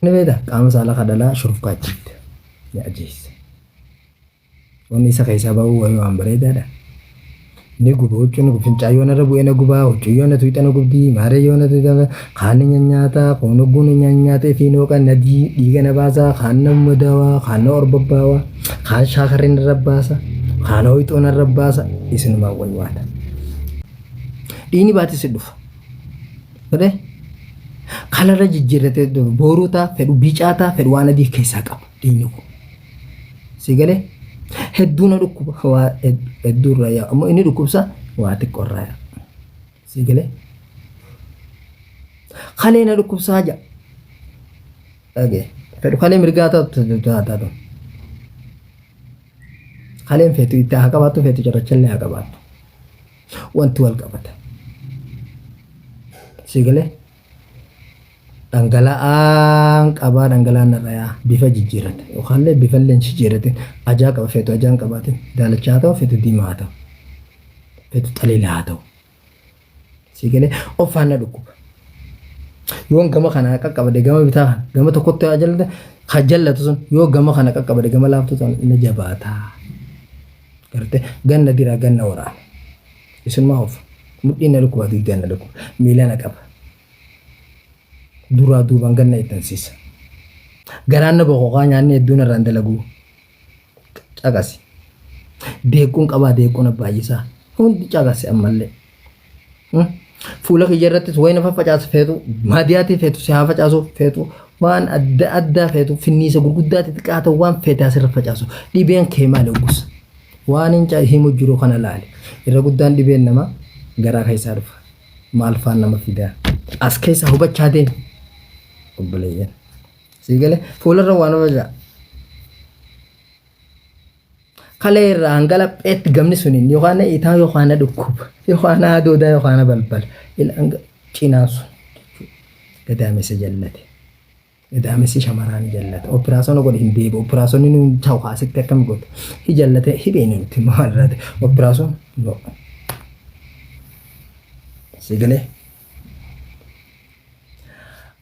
Ni beektaa qaama saalaa ka dhalaa shurufkaa itti fida. Ni ajeessa. Wanni isa keessaa ba'uu wayii waan bareedaadha. Ni guba huccuun ni fincaan yoo narra bu'e na gubaa huccuun yoo na tuqxe na gubdi maaree yoo na tuqxe kaan ni nyaata kun hogguu ni nyaata fi nooqa na dhiiga na baasa kaan na madaawaa kaan na orbabbaawa kaan shaakarri narra baasa kaan hoyxoo narra baasa isinumaa waywaata. Dhiigni baatee si dhufa. Fedhe kalarra jijjiirratee booruu ta'a fedhu biicaa ta'a fedhu waan adii keessaa qaba dhiigni kun. Si galee hedduu na dhukkuba waa hedduu irraa yaa ammoo inni dhukkubsa waa xiqqoo irraa yaa. Si galee kalee na dhukkubsaa ja'a. Dhagee fedhu kalee mirgaa taatu taatu. Kaleen feetu itti haa qabaattu feetu cirrachallee haa qabaattu. Wanti wal qabata. Si galee dhangala'aan qabaa dhangala'aan narra yaa bifa jijjiirrata yookaan illee bifa illee hin jijjiirratin ajaa qaba feetu ajaa hin qabaatin daalacha haa ta'u feetu diimaa haa ta'u feetu xaliila haa ta'u si galee ofaan na dhukkuba yoon gama kana qaqqabade gama bitaa kana gama tokkotti haa jallate ka jallatu sun yoo gama kana qaqqabade gama laaftu sun na jabaataa garte ganna diraa ganna waraana isumaa ofa mudhiin na dhukkuba dugdaan na dhukkuba miila na qaba Duraa duubaan ganna ittansiisa. Garaan na boqoqaa nyaanni hedduun irraan dalaguu. Caqasi. Deequun qabaa deequun baay'isaa. Hundi caqasi ammallee. Fuula kiyya irrattis wayina faffacaasa feetu, maadiyaatii feetu, si haa facaasu feetu, waan adda addaa feetu, finniisa gurguddaa xixiqqaa ta'u waan feete asirra facaasu. Dhibeen kee maali hoggus? Waan hin himu jiru kana laali. Irra guddaan dhibeen namaa garaa keessaa dhufa. Maal faan nama fidaa? As keessa hubachaa deemi. Obboleeyyan. Sii galee fuularra waan hubachaa. Kalee irraa hanga lapheetti gamni suniin yookaan itaa yookaan dhukkuba yookaan hadoodaa yookaan balbala hanga cinaan sun gadaamessa jallate. Gadaamessi shamaraa ni jallata. Opiraasona godhe hin deebi'u. Opiraasonni nuun ta'u kaasitti akkam goota. Hi jallate hidhee nuti maal irratti. Opiraason no. Si galee.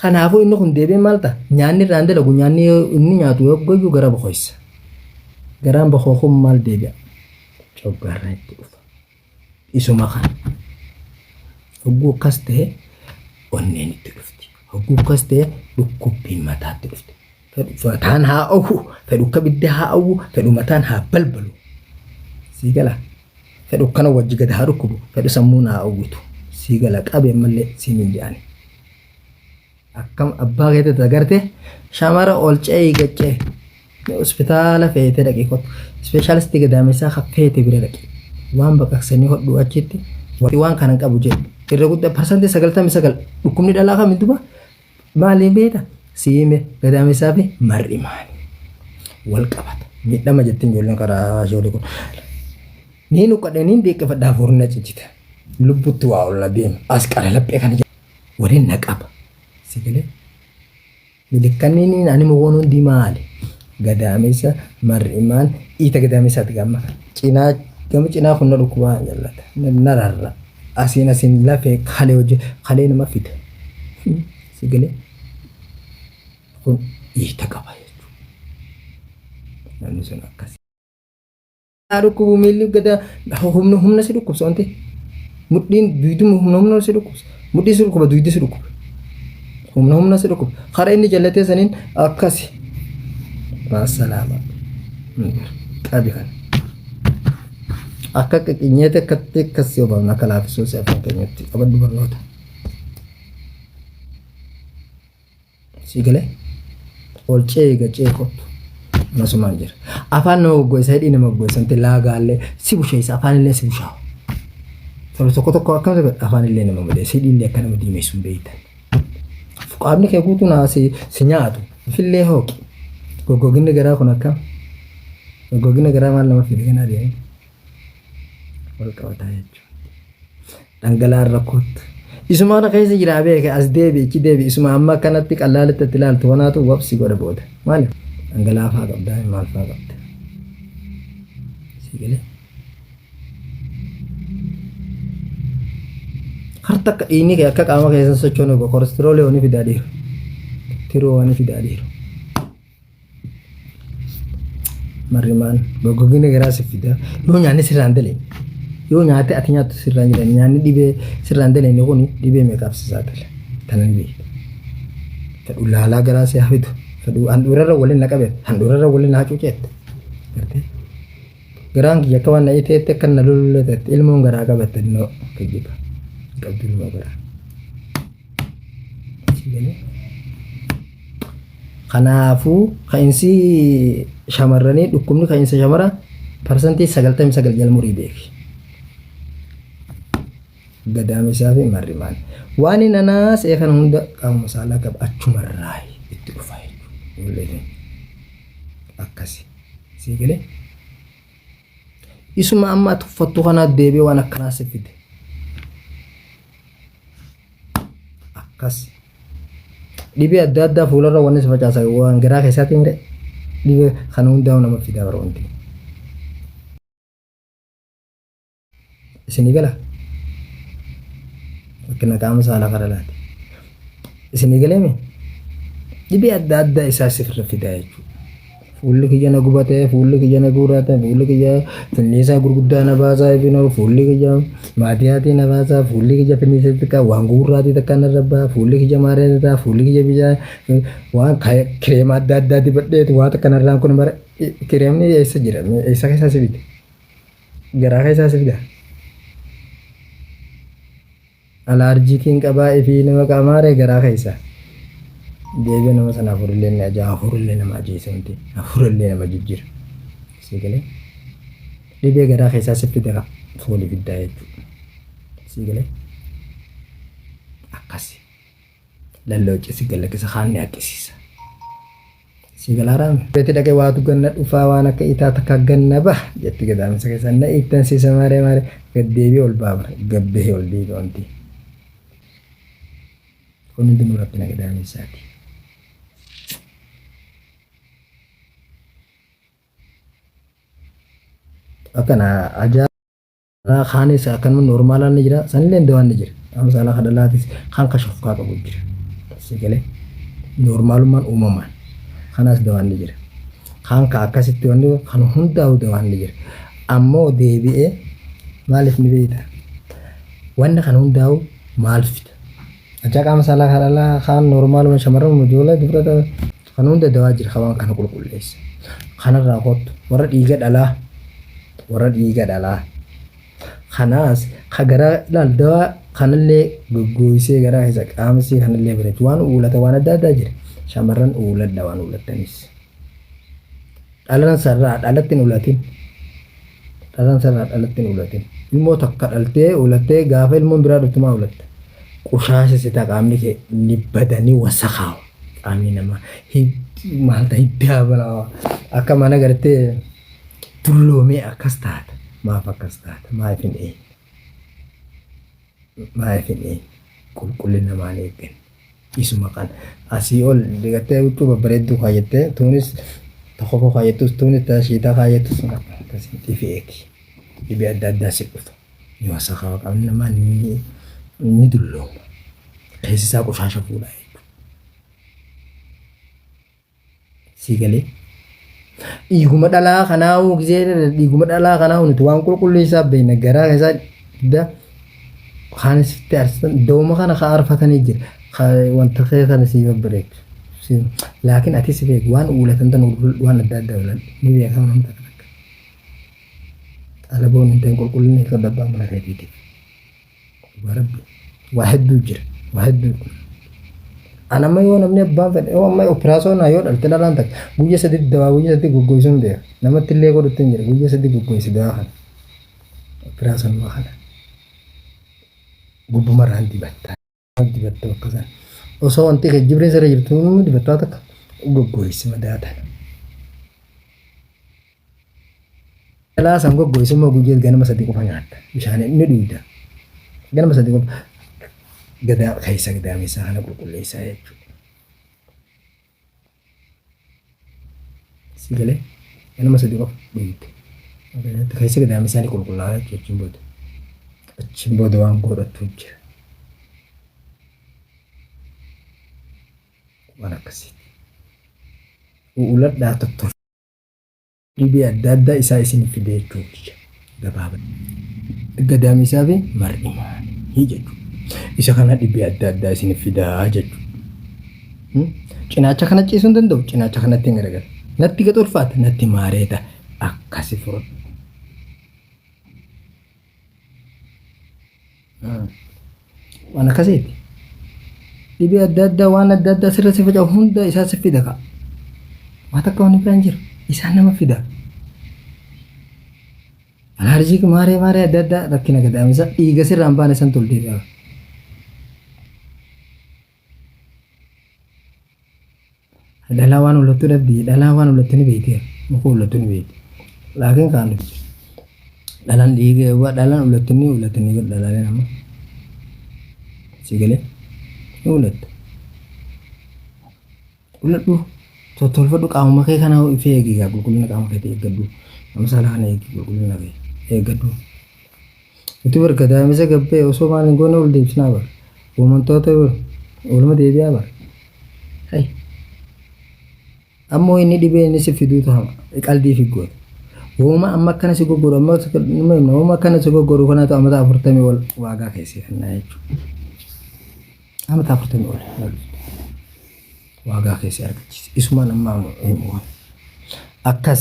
Kanaafuu inni kun deebi'ee maal ta'a? Nyaanni irraan dalagu nyaanni inni nyaatu yoo goyyuu gara boqoysa. Garaan boqoo kun maal deebi'a? Coggaarraa itti dhufa. Isuma kana. Hogguu akkas ta'e onneen itti dhufti. Hogguu akkas ta'e dhukkubbiin mataatti dhufti. Fedhu mataan haa ohu, fedhu akka bidda haa awwu, fedhu mataan haa balbalu. Sii gala. Fedhu akkana wajji gad haa dhukkubu, fedhu sammuun haa owwitu. Sii gala qabe ammallee siin hin jedhani. Akkam abbaa keetti agarte shamara ol ce'ii gad ce'i. Hospitaala feete dhaqi kottu. Ispeeshaalistii gadaamessaa kan feete bira dhaqi. Waan baqaqsanii hodhuu achitti waan kana hin qabu jedhu. Irra guddaa 99% dhukkubni dhalaa kami duba maaliin beekta? Siime gadaamessaa fi mar'i maali? Wal qabata. Miidhama jettiin ijoolleen karaa ijoollee kun. Niin uqqadhe niin deeqqifadha hafuurri na ciccita. Lubbutti waa ol na deema. As qara laphee kana waliin na qaba. Si galee? Milikkanni ani mukoon hundi maali? Gadaamessa mar'imaan dhiita gadaamessaati gama cinaa gama cinaa kun na dhukkubaa jallata. Na rarra. Asiin asiin lafee kalee hojii kalee nama fida. Si galee? Kun dhiita qaba jechuudha. Namni sun akkasi. Dhukkubu miilli gada humna humna si dhukkubsa wanti mudhiin duyduma humna humna si dhukkubsa mudhii si dhukkuba duydi si dhukkuba humna humna si dhukkuba karaa inni jallatee saniin akkasi maasalaama qabi kana akka qinyeeti akkatti akkas yoo baafna akka laafisuu si afaan keenyatti qabadhu barnoota. Sii galee? Ol ce'ee gad ce'ee kottu. Masumaan jira. Afaan nama goggoisa, hidhii nama goggoisa, wanti laagaallee si busheessa, afaan illee si bushaawa. Tola tokko tokko akkam ta'e afaan illee nama madeessa, hidhii illee akka nama diimessu hin beektan. Qaamni kee guutuun haa si, si nyaatu, ifillee hooqi. Goggoginni garaa kun akkam? Goggoginni garaa maal nama fide kanaa deemu? Wal qabataa jechuudha. Dhangala'aan rakkootti. Isuma kana keessa jira beeke as deebi ichi deebi isuma amma akkanatti qallaalitti itti ilaaltu kanaatu wabsi godha booda. Maali? Dhangala'aa faa qabda maal faa qabda. Sii galee. Harta akka dhiigni kee akka qaama keessa sochoonu kolestiroolii oni fidaa dhiiru. Tiroo waan fidaa dhiiru. Marrimaan goggogina garaa si fida. Yoo nyaanni sirraan daleen yoo nyaate ati nyaattu sirraan jedhan nyaanni dhibee sirraan daleen kun dhibee meeqaaf si saaxila. Tana ni beekta. Fedhu laalaa garaa si haa fidu. Fedhu handhuurarra waliin na qabe handhuurarra waliin na hacuuceette. Gartee? Garaan kiyya akka waan na iteetti akka na lolletetti ilmoon garaa qabatte no kijiba. Qabdu ilmoo garaa. Kanaafuu ka'insi shamarranii dhukkubni ka'insa shamara 99% jala murii beeki. Gadaamessaa fi marrimaan. Waan inni nanaasee kana hunda qaamuma saalaa qaba achumarraa itti dhufa jechuudha. Akkasi. Sii galee? Isuma amma ati uffattu kanaa deebi'ee waan akkanaa si fide. Akkas. Dhibee adda addaa fuularra wanni si facaasa waan garaa keessaatiin mire dhibee kana hundaa nama fidaa bara wanti. Isinii gala? Rakkina qaama saalaa kana laati. Isinii galeemi? Dhibee adda addaa isaa sirra fidaa jechuudha. Fuulli kiyya na gubatee, fuulli kiyya na guurate, fuulli kiyya finniisaa gurguddaa na baasaa ifinoo, fuulli kiyya maatiyaatii na baasaa, fuulli kiyya finniisa xixiqqaa waan gugurraatii takka na rabbaa, fuulli kiyya maaree ta'a, fuulli kiyya bishaan waan kireema adda addaa dibadheeti waan takka narraan kun mara kireemni eessa jira eessa keessaa si fide? Garaa keessaa si fida. Alaarjikiin qabaa ifii nama qaamaaree garaa keessa. Deebi'ee nama sana hafuurillee ni ajaa hafuurillee nama ajeessa wanti hafuurillee nama jijjiira. Sii galee dhibee garaa keessaa si fida foolii fiddaa jechuudha. Sii galee akkasi lallooccisi galakkisa kaan ni haqqisiisa. Sii galaaraa beeti dhaqee waatu ganna dhufaa waan akka itaa takka ganna baha jetti gadaamisa keessa na ittan siisa maaree maaree gad deebi'ee ol ba'a bara gad bahee ol deebi'a wanti. Kun hundinuu rakkina gadaamessaati. Akkana ajaa Kaanis akkanuma normaalaan ni jira sanillee dawaan ni jira. Qaama saalaa kan dhalaatis kan kashofkaa qabu jira. Sigalee normaalummaan uumamaan kanaas dawaan ni jira. Kan ka akkasitti wanni kan hundaa'u dawaan ni jira. Ammoo deebi'ee maaliif ni beekta? Wanni kan hundaa'u maal fida? Achaa qaama saalaa kan dhalaa kan normaaluma shamarran ijoollee dubara kan hunda dawaa jira kan waan kana qulqulleessa. Kanarraa kottu warra dhiiga dhalaa warra dhiiga dhalaa kanaas ka garaa laal dawaa kanallee goggooysee garaa keessa qaama isii kanallee bareechu waan uulata waan adda addaa jira shamarran uuladha waan uulattanis dhalan sarraa dhalatti hin uulatin dhalan sarraa dhalatti hin uulatin ilmoo takka dhaltee uulattee gaafa ilmoon biraa dhuftu maa uulatta qushaasha sitaa qaamni kee ni badanii wasakaawa qaamni namaa maal ta'e hiddaa balaa akka mana gartee dulloomee akkas taata maaf akkas taata maaf hin eegne maaf hin eegne qulqullina maal eeggan isuma kan asii ol digattee huccuu babbareedduu kaayyattee tuunis tokko kaayyattus tuunis tashiitaa kaayyattus akkasii ifi eegi dhibee adda addaa si dhufa ni wasakaawa qaamni namaa ni dullooma keessi isaa qoshaasha fuudha jechuudha. Sii galee. Dhiiguma dhalaa kanaa'uu gisee dhiiguma dhalaa kanaa'uu nuti waan qulqulleessaa beekna garaa keessaa da kaan sitti aarsitan dawuma kana ka aarfatanii jira wanta kee kana sii babbareechu. Laakiin ati si beeku waan uulatan tan waan adda addaa ulan ni beekama namni takka takka. Alaboon hin ta'in qulqullinni hin qabdu abbaa mana keetiitiif. Dhugaa rabbi waa hedduu jira waa hedduu. An amma yoo namni abbaan fedhe yoo amma opiraasoonaa yoo dhalte dhalaan takka guyya sadi dawaa guyya sadi goggoysuun beeka namatti illee godhutti hin jira guyya sadi goggoysi dawaa kana opiraasoonuma kana gubbumarraan dibatta dibatta bakka sana osoo wanti kee jibriin sirra jirtu dibattaa takka goggoysi madaa tana. Dhalaa san goggoysi immoo guyyaa ganama sadi qofa nyaatta. Bishaan ni dhuyda. Ganama sadi qofa gadaa keessa gadaameessaa kana qulqulleessaa jechuudha. Si galee ganama sadi qofa dhuyde. Keessa gadaameessaa ni qulqullaa'a jechuudha achiin booda. Achiin booda waan godhattu jira. Waan akkasiiti. U'uladhaa tottol. Dhibee adda addaa isaa isin fide jechuudha. Gabaaba. Gadaamisaa fi mar'imaanii jechuudha. Isa kana dhibee adda addaa isin fidaa jechuudha. Cinaacha kana ciisuu hin danda'u. Cinaacha kanatti hin garagala. Natti gad ulfaata. Natti maareeta. Akkasi furudha. Waan akkasiiti. Dhibee adda addaa waan adda addaa sirra si faca'u hunda isaa si fida ka'a. Waa takka waan biraan jira. Isaan nama fida. Alaarjii maaree maaree adda addaa rakkina gadaamisa dhiiga sirraan baane san tol deebi'a. Dhalaa waan ulattu dhabdi. Dhalaa waan ulattu ni beekti. Muka ulattu ni beekti. Laakiin kaan nuti dhalaan dhiiga waa dhalaan ulattu ni ulattu ni dhalaaleen amma. Si galee ni ulatta. Uladhu tottolfadhu qaamuma kee kana ifee eegi gaa qulqullina qaama keetii eeggadhu. Nama saala kana eegi qulqullina kee eeggadhu. Nuti bar gadaamisa gabbee osoo maal hin goone ol deebisnaa bar. Uumantoota oluma deebi'aa bar. Hay. Ammoo inni dhibee inni si fiduutu hama. Qaldii fi goota. Wooma amma akkana si goggoru amma nama himna wooma akkana si goggoru kanaatu amata 40 ol waagaa keessi kennaa jechuudha. Amata 40 ol waagaa keessi argachiisa. Isumaan amma himu. Akkasi.